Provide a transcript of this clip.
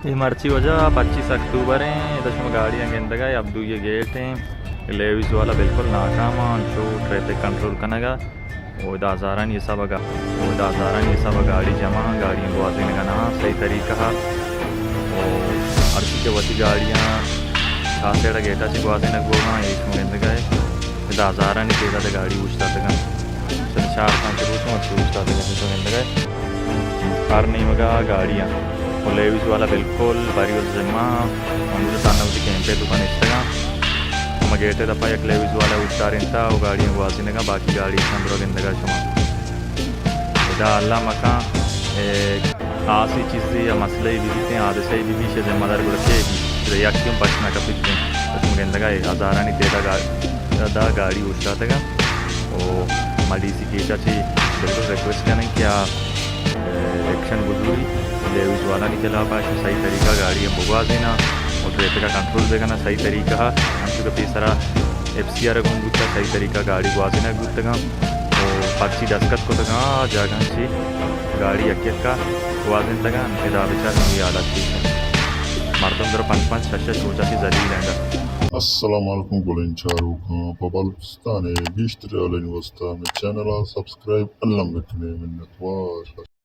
اے مرچی وجہ پچیس اکتوبر ایں، ادا شما گاڑیاں گندگ ءَ، عبدوئی گیٹ ایں، لیویز والا بالکل ناکام ایں، انچو ٹریفک کنٹرول کنگ ءَ۔ او ادا ہزارانی حساب ءَ گا-، او ادا ہزارانی حساب ءَ گاڑی جمع ایں، گاڑیاں گوازینگ ءَ نہ ایں صحیح طریقہ ءَ۔ او ہرچی کہ وتی گاڑیاں چار سائیڈ ءَ گیٹ ءَ چہ گوازینگ بوگ ءَ ایں، اے شما گندگ ءَ اے۔ ادا ہزارانی تعداد ءَ گاڑی اوشتاتگ اَنت۔ چل چار پنچ روچ اَنت، اوشتاتگ اَنت، شما گندگ ءَ اے۔ ہر نیمگ ءَ گاڑیاں۔ او لیویز والا بالکل بری الذمہ، انگت تہنا وتی کیمپ ءِ توکا نشتگ اَنت۔ ہما گیٹ ءِ دپ ءَ یک لیویز والا اوشتارینتگ، او گاڑیاں گوازینگ ءَ، باقی گاڑی اندر گندگ ءَ شما۔ ادا اللہ مکن، اے، خاصی چیزے یا مسئلہ بہ بیت ایں، حادثہ بہ بیت، ایشی ذمہ دار گڑا کئے بیت؟ ادا یکے ہم پشت نہ کپیت ایں۔ شما گندگ ءَ اے ہزارانی تعداد ءَ گا-، ادا گاڑی اوشتاتگ اَنت۔ او ما ڈی سی کیچ ءَ چہ بالکل ریکویسٹ کنیں کہ آ، اے، ایکشن بزوری، لیویز والانی خلاف ءَ صحیح طریقہ ءَ گاڑیاں بگوازیناں او ٹریفک ءَ کنٹرول بکناں صحیح طریقہ ءَ، انچو کہ پیسرا ایف سی آر ءَ گون بوتگ، صحیح طریقہ ءَ گاڑی گوازینگ بوتگ اَنت او پرچی دستخط کتگ اَنت، آ جاگہاں چہ گاڑی یک یک ءَ گوازینتگ اَنت، ادا بچار نوی حالت بیت اَنت۔ مردم در پنچ پنچ شش شش روچ ءَ چہ ذلیل اَنت۔ السلام علیکم گلیں چاروکاں، پہ بلوچستان ءِ گیشتر حالانی واسطہ مئے چینل ءَ سبسکرائب الم بکنے، منتوار۔